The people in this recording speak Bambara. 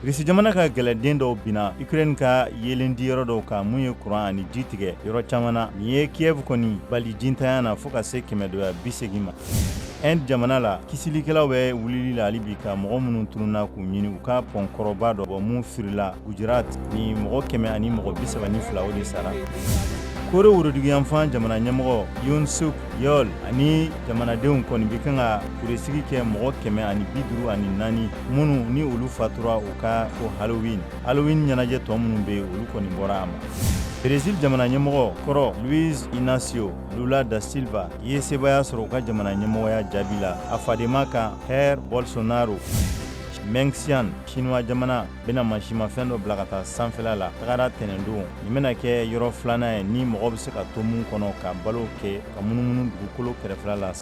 Irisi jamana ka kɛlɛden dɔw binna Ukraine ka yeelen di yɔrɔ dɔw kan, mun ye kuran ani ji tigɛ yɔrɔ caman na. Nin ye Kiev kɔni bali jintanya na fo ka se 180 ma. Inde jamana la, kisilikɛlaw bɛ wulili la hali bi ka mɔgɔ minnu tununna k'u ɲini u ka pɔn kɔrɔba dɔ bɔ mun firila Gujarat ni mɔgɔ 132, o de sara. Kore woroduguyanfan jamana ɲɛmɔgɔ Yoon Suk Yeol ani jamanadenw kɔni bɛ kan ka kuresigi kɛ mɔgɔ 154 minnu ni olu fatura u ka ko Halloween ɲɛnajɛ tɔ minnu bɛ yen, olu kɔni bɔra a ma. Brésil jamana ɲɛmɔgɔ kɔrɔ Luiz Inacio Lula da Silva ye sebaaya sɔrɔ u ka jamana ɲɛmɔgɔya jaabi la a fadenma kan Jair Bolsonaro. Mengxian, Chinois jamana bɛna mansimafɛn dɔ bila ka taa sanfɛla la tagara tɛnɛndon. Nin bɛna kɛ yɔrɔ filanan ye ni mɔgɔ bɛ se ka to mun kɔnɔ ka balo kɛ ka munumunu dugukolo kɛrɛfɛla la.